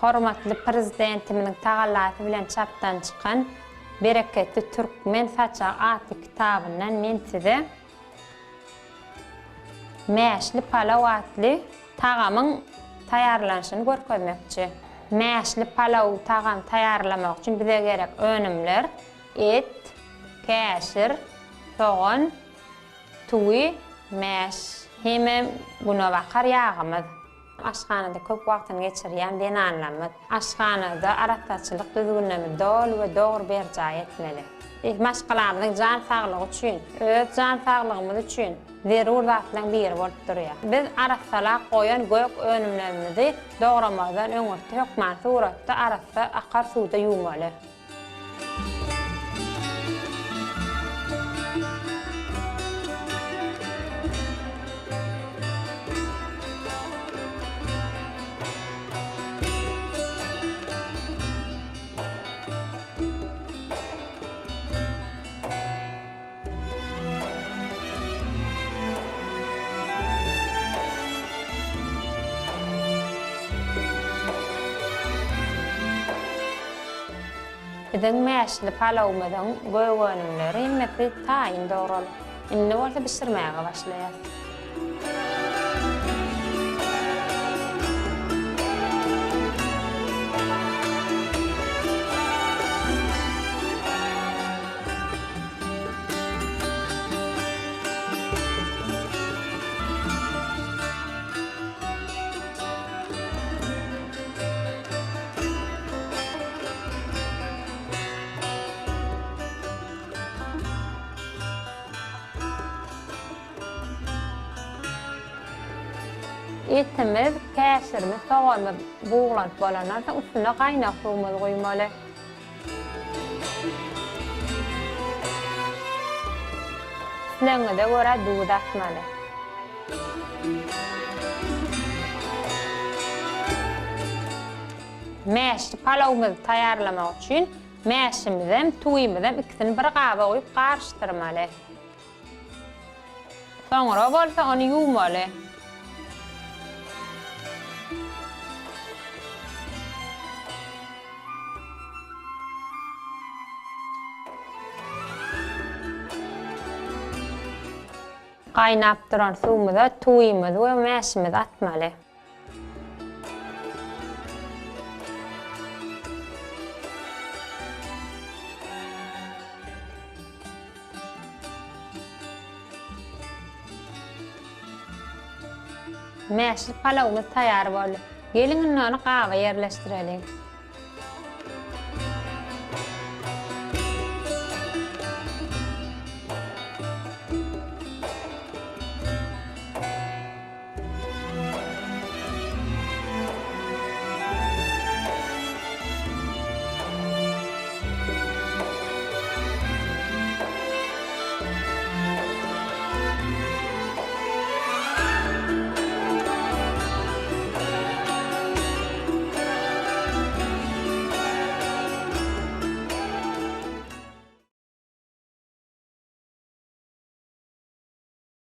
Hormatly Prezidentimiziň tagallasy bilen çapdan çykan Bereketli türkmen saçagy atly kitabyndan men size Mäşli palaw atly tagamyň taýýarlanyşyny görkezmekçi. Mäşli palaw tagam taýýarlamak üçin bize gerek önümler, et, käşir, sogan, tüwi, mäş hemem günebakar ýagymyz. Aşhanada köp wagtyny geçirýän zenanlarymyz aşhanada arassaçylyk düzgünlerini doly we dogry berjaý etmeli. Maşgalamyzyň jan saglygy üçin, öz jan saglygymyz üçin zerur zatlaryň biri bolup durýar. Biz arassalap goýan gök önümlerimizi dogramazdan öňürti hökman suratda arassa akar suwda ýuwmaly. Biziň mäşli palawymyzyň gök önümleri hemmesi taýyn dogralyp, indi bolsa bişirmäge başlaýas. Etimiz, käşirimiz, soganymyz buglanyp bolandan soň üstüne gaýnag suwumyzy guýmaly. Islegiňize görä duz atmaly. Mäşli palawymyzy taýýarlamak üçin mäşimizem, tüwimizem ikisini bir gaba guýup garyşdyrmaly. Soňra bolsa ony ýuwmaly. Gaýnap duran suwumyza tüwimizi we mäşimizi atmaly. Mäşli palawymyz taýýar boldy. Geliň indi ony gaba ýerleşdireliň.